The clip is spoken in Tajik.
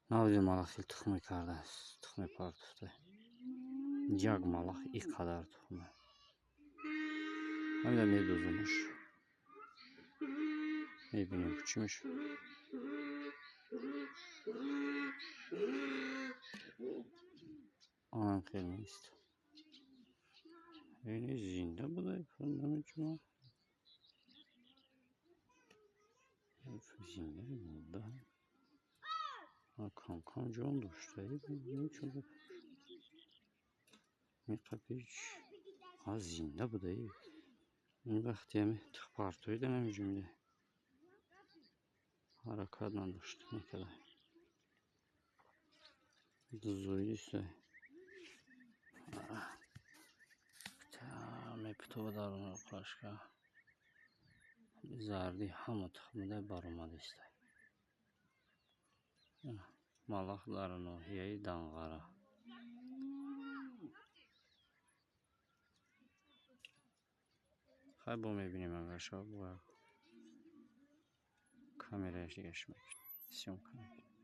Навиди малах хел тухме кардааст, тухме партофта. Як малах и қадар тухме. Ҳамина медозумаш. Мебинем, чӣ мешавад. Анам хел нест. Ини зинда буда, намечунам. Зинда буда. Кам-кам ҷон дошта. Меқапи зинда буда. Ин вақти ҳами тухпартоида намеҷумида. Ҳаракат надошт мекарда. Зоидиста. Мепутова дар қашка. Зарди ҳама тухмида баромадиста. Малах дар ноҳияи Данғара. Хай, бо мебинем, агар шавад, бо камерааш дигаш мекунем, съёмка мекунем.